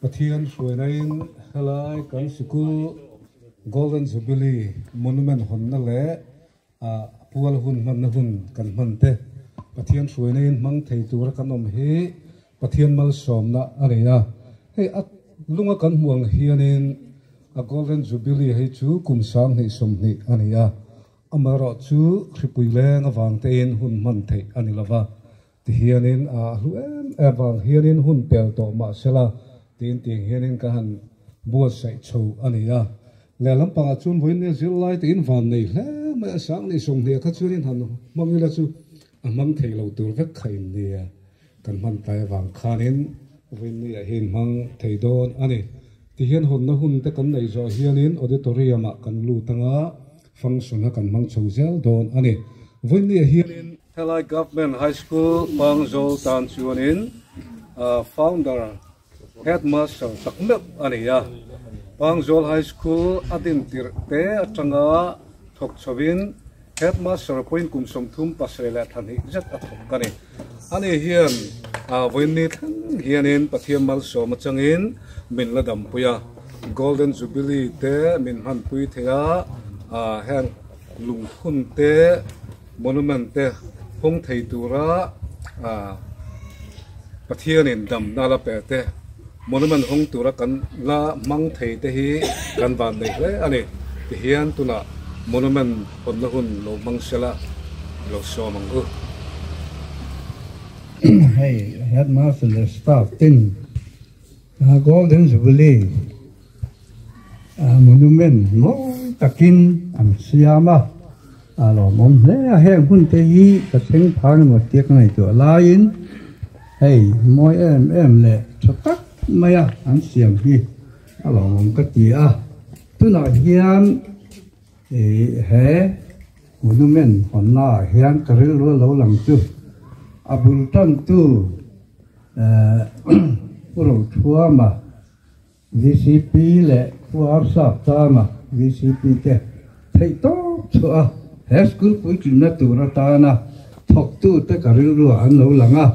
Pathian hruainain helai kan sikul Golden Jubilee Monument hawnna leh pual hun hmanna hun kan hman te Pathian hruainain hmang thei tura kan awm hi Pathian malsawmna a nei a. Hei a lunga kan hmuh ang hianin a Golden Jubilee hei chu kum 2020 a ni a. Amaherawh chu hripui leng avang tein hun hman theih a ni lova. Tihianin a hlu em em avang hianin hun pel tawh mahsela tiin tiang hianin ka han buatsaih chho a ni a. Lehlam pangah chuan vawiin zirlai tein van nei hle mai a 2020 kha chuanin han hmang ila chu a hmang thei lo tur vek kha in nia. Kan hman tlai avang khanin vawiin ah hian hmang thei dawn a ni. Tihian hawnna hun te kan nei zawh hianin auditorium ah kan lut anga function a kan hmang chho zel dawn a ni. Vawiin ah hianin helai Government High School Pangzawl tan chuanin founder headmaster tak meuh a ni a. Pangzawl High School a din tirh te atanga thawk chhovin headmaster pawhin kum 37 zet a thawk a ni. Ani hian vawiin ni thleng hianin Pathian malsawm atangin min la dampui a. Golden Jubilee te min hmanpui thei a, heng lungphun te monument te hawng thei tura Pathianin damna la pe te monument hawng tura kan la hmang thei te hi kan van nei hle a ni. Tihian tunah monument hawnna hun lo hmang sela lo sawm ang u. Hei headmaster leh staff ten Golden Jubilee monument mawi takin an siam a, a lawmawm hle a. Heng hun te hi ka thleng phang emaw tia ka ngaihtuah laiin hei mawi em em leh tha tak maia an siam hi a lawmawm ka ti a. Tunah hian he monument hawnna ah hian ka rilru a lo lang chu a bul tantu Pu Rothuama VCP leh Pu Arsap Tama VCP te theih tawp chhuah a, he school puitlinna tur atana thawktu te ka rilruah an lo lang a,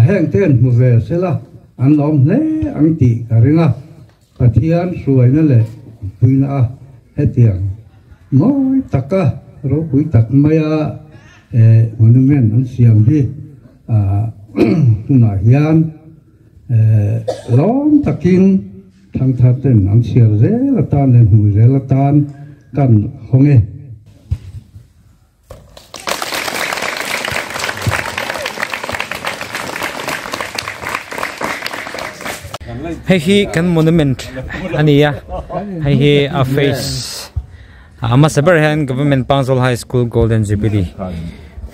heng te an hmu ve sela an lawm hle ang tih ka ring a. Pathian hruaina leh puina a hetiang mawi taka ropui tak maia monument an siam hi tunah hian lawm takin thangthar ten an chhiar zel atan leh hmu zel atan kan hawng e. Hei hi kan monument a ni a hei hi a face a hmasa ber hian government Pangzawl high school golden jubilee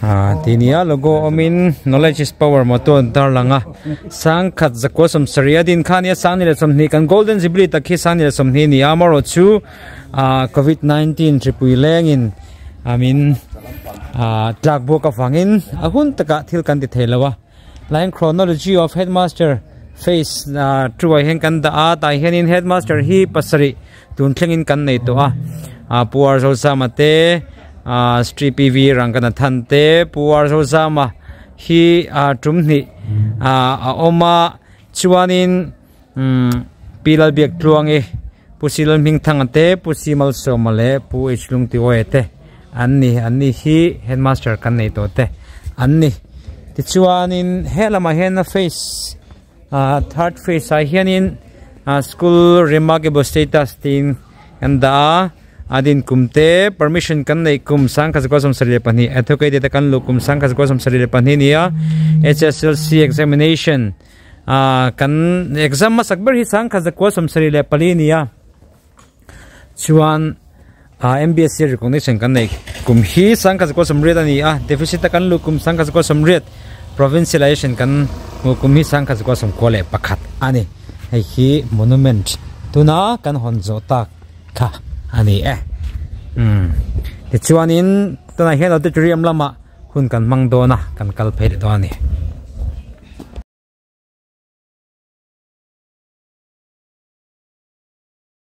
ah tih a ni a logo awmin knowledge is power motto an tarlang a sangkhat zakua sawmsarih a din kha a nia 2020 kan golden jubilee tak hi 2020 a ni a amaherawhchu ah covid 19 hripui lengin amin ah tlak buak avangin a hun takah thil kan ti thei lo a line chronology of headmaster face ah thu ah hian kan dah a tah hianin headmaster hi pasarih tun thlengin kan nei tawh a ah pu Arzawlsama te ah Sri P V Ranganathan te pu Arzawlsama hi ah tum hnih ah a awm a chuanin umm Pi Lalbiaktluangi Pu Silal Hmingthanga te Pu Simalsawma leh Pu H Lungtiawia te an ni an ni hi headmaster kan nei tawh te an ni tichuanin he lamah hian a face ah third face ah hianin ah school remarkable status tiin kan dah a a din kum te permission kan neih kum 1972 advocate te kan luh kum 1972 a ni a H S L C examination ah kan exam hmasak ber hi 1974 a ni a chuan ah M B S C recognition kan neih kum hi 1980 a ni a deficit a kan luh kum 1980 provincialization kan hmuh kum hi 1991 a ni hei hi monument tuna kan hawn zawh tak kha a ni e umm tichuanin tunah hian auditorium lamah hun kan hmang dawn a kan kal phei leh dawn a ni.